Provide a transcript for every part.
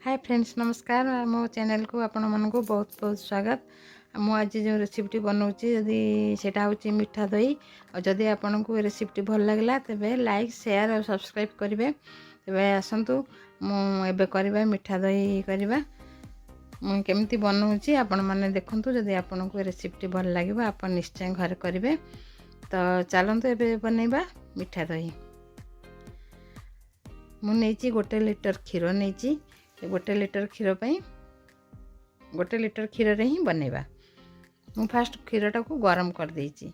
ହାଏ friends, ନମସ୍କାର। ମୋ ଚ୍ୟାନେଲକୁ ଆପଣମାନଙ୍କୁ ବହୁତ ବହୁତ ସ୍ୱାଗତ। ମୁଁ ଆଜି ଯେଉଁ ରେସିପିଟି ବନାଉଛି, ଯଦି ସେଇଟା ହେଉଛି ମିଠା ଦହି। ଆଉ ଯଦି ଆପଣଙ୍କୁ ଏ ରେସିପିଟି ଭଲ ଲାଗିଲା, ତେବେ ଲାଇକ୍, ସେୟାର ଆଉ ସବସ୍କ୍ରାଇବ୍ କରିବେ। ତେବେ ଆସନ୍ତୁ, ମୁଁ ଏବେ କରିବା ମିଠା ଦହି କରିବା। ମୁଁ କେମିତି ବନାଉଛି ଆପଣମାନେ ଦେଖନ୍ତୁ। ଯଦି ଆପଣଙ୍କୁ ଏ ରେସିପିଟି ଭଲ ଲାଗିବ, ଆପଣ ନିଶ୍ଚୟ ଘରେ କରିବେ। ତ ଚାଲନ୍ତୁ, ଏବେ ବନେଇବା ମିଠା ଦହି। ମୁଁ ନେଇଛି 1 ଲିଟର କ୍ଷୀର ନେଇଛି। 1 ଲିଟର କ୍ଷୀର ପାଇଁ, 1 ଲିଟର କ୍ଷୀରରେ ହିଁ ବନେଇବା। ମୁଁ ଫାଷ୍ଟ କ୍ଷୀରଟାକୁ ଗରମ କରିଦେଇଛି।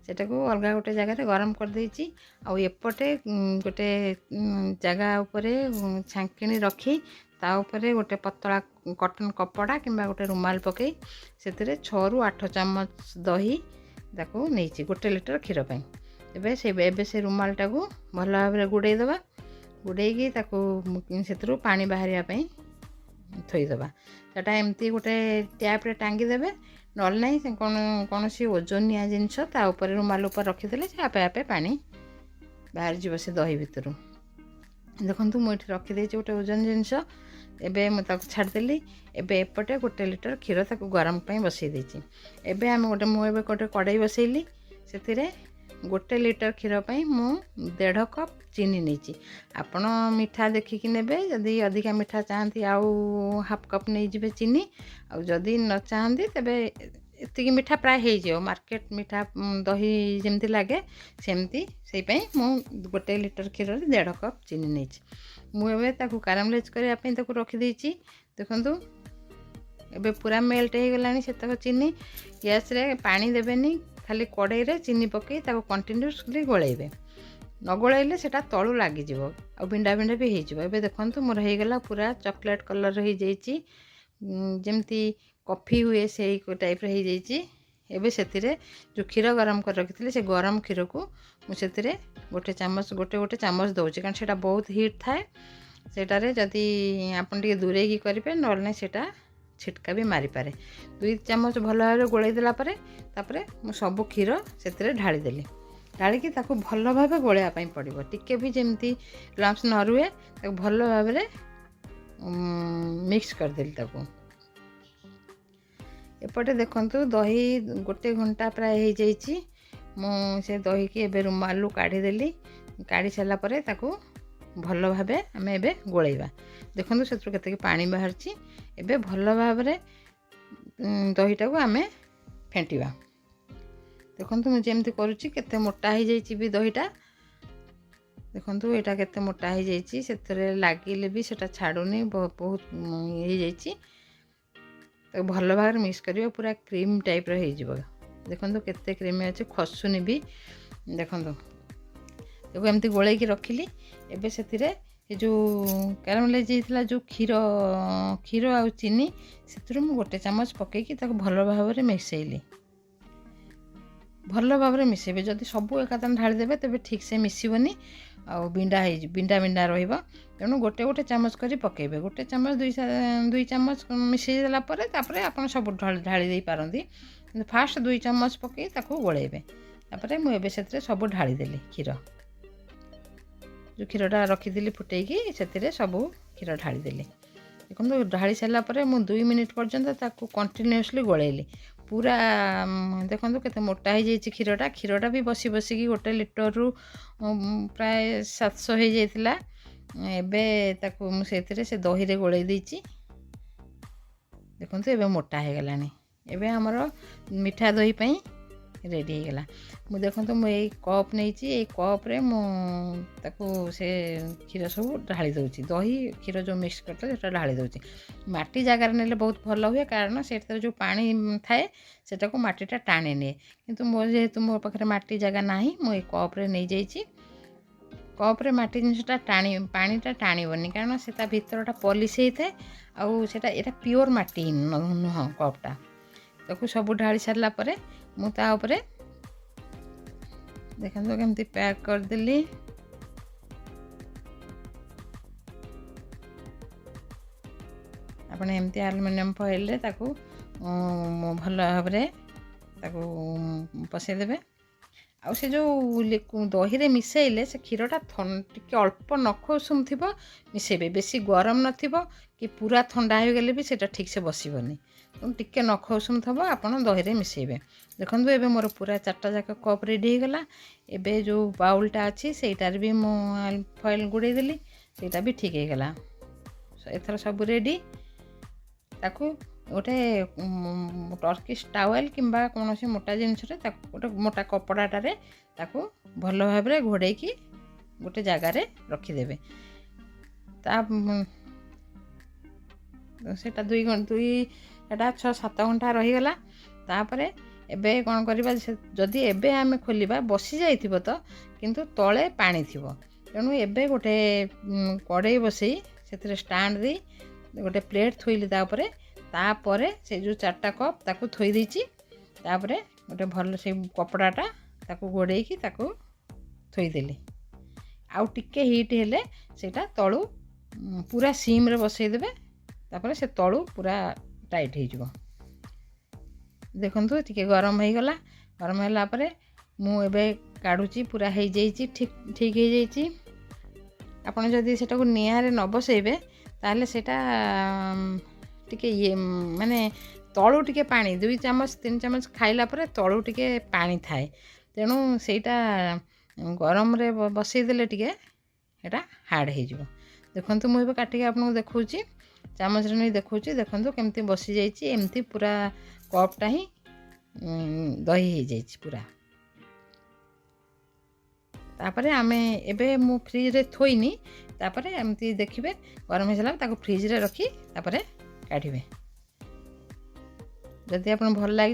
ସେଟାକୁ ଅଲଗା ଗୋଟେ ଜାଗାରେ ଗରମ କରିଦେଇଛି। ଆଉ ଏପଟେ ଗୋଟେ ଜାଗା ଉପରେ ଛାଙ୍କିଣି ରଖି, ତା ଉପରେ ଗୋଟେ ପତଳା କଟନ୍ କପଡ଼ା କିମ୍ବା ଗୋଟେ ରୁମାଲ ପକାଇ, ସେଥିରେ 6ରୁ 8 ଚାମଚ ଦହି ତାକୁ ନେଇଛି 1 ଲିଟର କ୍ଷୀର ପାଇଁ। ଏବେ ସେ ରୁମାଲଟାକୁ ଭଲ ଭାବରେ ଗୁଡ଼େଇ ଦେବା। ଗୁଡ଼େଇକି ତାକୁ ସେଥିରୁ ପାଣି ବାହାରିବା ପାଇଁ ଥୋଇଦେବା। ସେଟା ଏମିତି ଗୋଟେ ଟ୍ୟାପ୍ରେ ଟାଙ୍ଗି ଦେବେ, ନହେଲେ ନାହିଁ ସେ କୌଣସି ଓଜନିଆ ଜିନିଷ ତା ଉପରେ ରୁମାଲ ଉପରେ ରଖିଦେଲେ ସେ ଆପେ ଆପେ ପାଣି ବାହାରିଯିବ ସେ ଦହି ଭିତରୁ। ଦେଖନ୍ତୁ, ମୁଁ ଏଠି ରଖିଦେଇଛି ଗୋଟେ ଓଜନ ଜିନିଷ। ଏବେ ମୁଁ ତାକୁ ଛାଡ଼ିଦେଲି। ଏବେ ଏପଟେ 1 ଲିଟର କ୍ଷୀର ତାକୁ ଗରମ ପାଇଁ ବସେଇ ଦେଇଛି। ଏବେ ଆମେ ଗୋଟେ ମୁଁ ଏବେ ଗୋଟେ କଡ଼େଇ ବସେଇଲି। ସେଥିରେ 1 ଲିଟର କ୍ଷୀର ପାଇଁ ମୁଁ ଦେଢ଼ କପ୍ ଚିନି ନେଇଛି। ଆପଣ ମିଠା ଦେଖିକି ନେବେ। ଯଦି ଅଧିକା ମିଠା ଚାହାନ୍ତି, ଆଉ ହାଫ୍ କପ୍ ନେଇଯିବେ ଚିନି। ଆଉ ଯଦି ନ ଚାହାନ୍ତି, ତେବେ ଏତିକି ମିଠା ପ୍ରାୟ ହେଇଯିବ। ମାର୍କେଟ ମିଠା ଦହି ଯେମିତି ଲାଗେ ସେମିତି। ସେଇ ପାଇଁ ମୁଁ 1 ଲିଟର କ୍ଷୀରରେ ଦେଢ଼ କପ୍ ଚିନି ନେଇଛି। ମୁଁ ଏବେ ତାକୁ କାରାମଲାଇଜ୍ କରିବା ପାଇଁ ତାକୁ ରଖିଦେଇଛି। ଦେଖନ୍ତୁ, ଏବେ ପୁରା ମେଲ୍ଟ ହେଇଗଲାଣି ସେତକ ଚିନି। ଗ୍ୟାସ୍ରେ ପାଣି ଦେବେନି, ଖାଲି କଡ଼େଇରେ ଚିନି ପକାଇ ତାକୁ କଣ୍ଟିନ୍ୟୁଅସଲି ଗୋଳେଇବେ। ନ ଗୋଳେଇଲେ ସେଇଟା ତଳୁ ଲାଗିଯିବ ଆଉ ବିଣ୍ଡା ବିଣ୍ଡା ବି ହେଇଯିବ। ଏବେ ଦେଖନ୍ତୁ, ମୋର ହେଇଗଲା, ପୁରା ଚକୋଲେଟ୍ କଲର୍ ହେଇଯାଇଛି। ଯେମିତି କଫି ହୁଏ, ସେଇ ଟାଇପ୍ର ହେଇଯାଇଛି। ଏବେ ସେଥିରେ ଯେଉଁ କ୍ଷୀର ଗରମ କରି ରଖିଥିଲି, ସେ ଗରମ କ୍ଷୀରକୁ ମୁଁ ସେଥିରେ ଗୋଟେ ଚାମଚ, ଗୋଟେ ଗୋଟେ ଚାମଚ ଦେଉଛି, କାରଣ ସେଇଟା ବହୁତ ହିଟ୍ ଥାଏ। ସେଇଟାରେ ଯଦି ଆପଣ ଟିକେ ଦୂରେଇକି କରିବେ, ନହେଲେ ନାହିଁ ସେଇଟା ଛିଟକା ବି ମାରିପାରେ। 2 ଚାମଚ ଭଲ ଭାବରେ ଗୋଳେଇ ଦେଲା ପରେ, ତାପରେ ମୁଁ ସବୁ କ୍ଷୀର ସେଥିରେ ଢାଳିଦେଲି। ଢାଳିକି ତାକୁ ଭଲ ଭାବେ ଗୋଳେଇବା ପାଇଁ ପଡ଼ିବ। ଟିକେ ବି ଯେମିତି ଲମ୍ସ ନ ରୁହେ, ତାକୁ ଭଲ ଭାବରେ ମିକ୍ସ କରିଦେଲି ତାକୁ। ଏପଟେ ଦେଖନ୍ତୁ, ଦହି 1 ଘଣ୍ଟା ପ୍ରାୟ ହେଇଯାଇଛି। ମୁଁ ସେ ଦହିକି ଏବେ ରୁମାଲରୁ କାଢ଼ିଦେଲି। କାଢ଼ି ସାରିଲା ପରେ ତାକୁ ଭଲ ଭାବେ ଆମେ ଏବେ ଗୋଳେଇବା। ଦେଖନ୍ତୁ, ସେଥିରୁ କେତିକି ପାଣି ବାହାରିଛି। ଏବେ ଭଲ ଭାବରେ ଦହିଟାକୁ ଆମେ ଫେଣ୍ଟିବା। ଦେଖନ୍ତୁ, ମୁଁ ଯେମିତି କରୁଛି, କେତେ ମୋଟା ହେଇଯାଇଛି ବି ଦହିଟା। ଦେଖନ୍ତୁ, ଏଇଟା କେତେ ମୋଟା ହେଇଯାଇଛି। ସେଥିରେ ଲାଗିଲେ ବି ସେଇଟା ଛାଡ଼ୁନି, ବହୁତ ହେଇଯାଇଛି। ତାକୁ ଭଲ ଭାବରେ ମିକ୍ସ କରିବ, ପୁରା କ୍ରିମ୍ ଟାଇପ୍ର ହେଇଯିବ। ଦେଖନ୍ତୁ, କେତେ କ୍ରିମ୍ ଅଛି, ଖସୁନି ବି। ଦେଖନ୍ତୁ, ତାକୁ ଏମିତି ଗୋଳେଇକି ରଖିଲି। ଏବେ ସେଥିରେ ଏ ଯେଉଁ କ୍ୟାରାମେଲାଇଜ୍ ହେଇଥିଲା ଯେଉଁ କ୍ଷୀର ଆଉ ଚିନି, ସେଥିରୁ ମୁଁ ଗୋଟେ ଚାମଚ ପକାଇକି ତାକୁ ଭଲ ଭାବରେ ମିଶାଇଲି। ଭଲ ଭାବରେ ମିଶାଇବେ। ଯଦି ସବୁ ଏକାଥରେ ଢାଳିଦେବେ, ତେବେ ଠିକ୍ସେ ମିଶିବନି ଆଉ ବିଣ୍ଡା ହେଇଯିବ, ବିଣ୍ଡା ବିଣ୍ଡା ରହିବ। ତେଣୁ ଗୋଟେ ଗୋଟେ ଚାମଚ କରି ପକାଇବେ। ଗୋଟେ ଚାମଚ, 2 ଚାମଚ ମିଶାଇ ଦେଲା ପରେ, ତାପରେ ଆପଣ ସବୁ ଢାଳି ଦେଇପାରନ୍ତି। କିନ୍ତୁ ଫାଷ୍ଟ 2 ଚାମଚ ପକାଇ ତାକୁ ଗୋଳେଇବେ। ତାପରେ ମୁଁ ଏବେ ସେଥିରେ ସବୁ ଢାଳିଦେଲି କ୍ଷୀର। ଯେଉଁ କ୍ଷୀରଟା ରଖିଥିଲି ଫୁଟେଇକି, ସେଥିରେ ସବୁ କ୍ଷୀର ଢାଳିଦେଲି। ଦେଖନ୍ତୁ, ଢାଳି ସାରିଲା ପରେ ମୁଁ 2 ମିନିଟ୍ ପର୍ଯ୍ୟନ୍ତ ତାକୁ କଣ୍ଟିନ୍ୟୁଅସଲି ଗୋଳେଇଲି ପୁରା। ଦେଖନ୍ତୁ, କେତେ ମୋଟା ହେଇଯାଇଛି କ୍ଷୀରଟା। କ୍ଷୀରଟା ବି ବସି ବସିକି 1 ଲିଟରରୁ ପ୍ରାୟ 700 ହେଇଯାଇଥିଲା। ଏବେ ତାକୁ ମୁଁ ସେଥିରେ ସେ ଦହିରେ ଗୋଳେଇ ଦେଇଛି। ଦେଖନ୍ତୁ, ଏବେ ମୋଟା ହେଇଗଲାଣି। ଏବେ ଆମର ମିଠା ଦହି ପାଇଁ ରେଡ଼ି ହେଇଗଲା। ମୁଁ ଦେଖନ୍ତୁ, ମୁଁ ଏଇ କପ୍ ନେଇଛି। ଏଇ କପ୍ରେ ମୁଁ ତାକୁ ସେ କ୍ଷୀର ସବୁ ଢାଳି ଦେଉଛି। ଦହି କ୍ଷୀର ଯେଉଁ ମିକ୍ସ କରିଥିଲେ, ସେଟା ଢାଳି ଦେଉଛି। ମାଟି ଜାଗାରେ ନେଲେ ବହୁତ ଭଲ ହୁଏ, କାରଣ ସେଥିରେ ଯେଉଁ ପାଣି ଥାଏ, ସେଟାକୁ ମାଟିଟା ଟାଣି ନିଏ। କିନ୍ତୁ ମୋର ଯେହେତୁ ମୋ ପାଖରେ ମାଟି ଜାଗା ନାହିଁ, ମୁଁ ଏଇ କପ୍ରେ ନେଇଯାଇଛି। କପ୍ରେ ମାଟି ଜିନିଷଟା ଟାଣି ପାଣିଟା ଟାଣିବନି, କାରଣ ସେ ତା ଭିତରଟା ପଲିସ୍ ହେଇଥାଏ ଆଉ ସେଇଟା ଏଇଟା ପିଓର ମାଟି ନୁହଁ କପ୍ଟା। ତାକୁ ସବୁ ଢାଳି ସାରିଲା ପରେ ମୁଁ ତା ଉପରେ ଦେଖନ୍ତୁ କେମିତି ପ୍ୟାକ୍ କରିଦେଲି। ଆପଣ ଏମିତି ଆଲୁମିନିୟମ୍ ଫଏଲ୍ରେ ତାକୁ ଭଲ ଭାବରେ ତାକୁ ପଶାଇଦେବେ। ଆଉ ସେ ଯେଉଁ ଦହିରେ ମିଶାଇଲେ ସେ କ୍ଷୀରଟା ଟିକେ ଅଳ୍ପ ନଖ ଉଷୁମ ଥିବ ମିଶାଇବେ, ବେଶୀ ଗରମ ନଥିବ କି ପୁରା ଥଣ୍ଡା ହୋଇଗଲେ ବି ସେଇଟା ଠିକ୍ସେ ବସିବନି। ତେଣୁ ଟିକେ ନଖ ଉଷୁମ ଥିବ, ଆପଣ ଦହିରେ ମିଶାଇବେ। ଦେଖନ୍ତୁ, ଏବେ ମୋର ପୁରା ଚାରିଟା ଯାକ କପ୍ ରେଡ଼ି ହେଇଗଲା। ଏବେ ଯେଉଁ ବାଉଲଟା ଅଛି, ସେଇଟାରେ ବି ମୁଁ ଫଏଲ୍ ଗୁଡ଼େଇ ଦେଲି, ସେଇଟା ବି ଠିକ୍ ହେଇଗଲା। ଏଥର ସବୁ ରେଡ଼ି। ତାକୁ ଗୋଟେ ଟର୍କିସ୍ ଟାୱେଲ୍ କିମ୍ବା କୌଣସି ମୋଟା ଜିନିଷରେ, ତାକୁ ଗୋଟେ ମୋଟା କପଡ଼ାଟାରେ ତାକୁ ଭଲ ଭାବରେ ଘୋଡ଼େଇକି ଗୋଟେ ଜାଗାରେ ରଖିଦେବେ। ତା ସେଇଟା ଦୁଇ ଦୁଇ ଏଇଟା 6-7 ଘଣ୍ଟା ରହିଗଲା। ତାପରେ ଏବେ କ'ଣ କରିବା? ଯଦି ଏବେ ଆମେ ଖୋଲିବା, ବସି ଯାଇଥିବ ତ, କିନ୍ତୁ ତଳେ ପାଣି ଥିବ। ତେଣୁ ଏବେ ଗୋଟେ କଡ଼େଇ ବସେଇ, ସେଥିରେ ଷ୍ଟାଣ୍ଡ ଦେଇ ଗୋଟେ ପ୍ଲେଟ୍ ଥୋଇଲି ତା ଉପରେ। ତାପରେ ସେ ଯେଉଁ ଚାରିଟା କପ୍ ତାକୁ ଥୋଇ ଦେଇଛି। ତାପରେ ଗୋଟେ ଭଲ ସେଇ କପଡ଼ାଟା ତାକୁ ଘୋଡ଼େଇକି ତାକୁ ଥୋଇଦେଲି। ଆଉ ଟିକେ ହିଟ୍ ହେଲେ ସେଇଟା ତଳୁ ପୁରା ସିମ୍ରେ ବସେଇଦେବେ, ତାପରେ ସେ ତଳୁ ପୁରା ଟାଇଟ୍ ହେଇଯିବ। ଦେଖନ୍ତୁ, ଟିକେ ଗରମ ହେଇଗଲା। ଗରମ ହେଲା ପରେ ମୁଁ ଏବେ କାଢ଼ୁଛି। ପୁରା ହେଇଯାଇଛି, ଠିକ୍ ଠିକ୍ ହେଇଯାଇଛି। ଆପଣ ଯଦି ସେଟାକୁ ନିଆଁରେ ନ ବସେଇବେ, ତାହେଲେ ସେଇଟା ଟିକେ ଇଏ ମାନେ ତଳୁ ଟିକେ ପାଣି, 2 ଚାମଚ 3 ଚାମଚ ଖାଇଲା ପରେ ତଳୁ ଟିକେ ପାଣି ଥାଏ। ତେଣୁ ସେଇଟା ଗରମରେ ବସେଇଦେଲେ ଟିକେ ସେଇଟା ହାର୍ଡ଼ ହେଇଯିବ। ଦେଖନ୍ତୁ, ମୁଁ ଏବେ କାଟିକି ଆପଣଙ୍କୁ ଦେଖାଉଛି, ଚାମଚରେ ନେଇ ଦେଖାଉଛି। ଦେଖନ୍ତୁ କେମିତି ବସିଯାଇଛି। ଏମିତି ପୁରା କପ୍ଟା ହିଁ ଦହି ହେଇଯାଇଛି ପୁରା। ତାପରେ ଆମେ ଏବେ ମୁଁ ଫ୍ରିଜ୍ରେ ଥୋଇନି। ତାପରେ ଏମିତି ଦେଖିବେ, ଗରମ ହେଇସାରିଲା ତାକୁ ଫ୍ରିଜ୍ରେ ରଖି ତାପରେ କାଢ଼ିବେ। ଯଦି ଆପଣ ଭଲ ଲାଗେ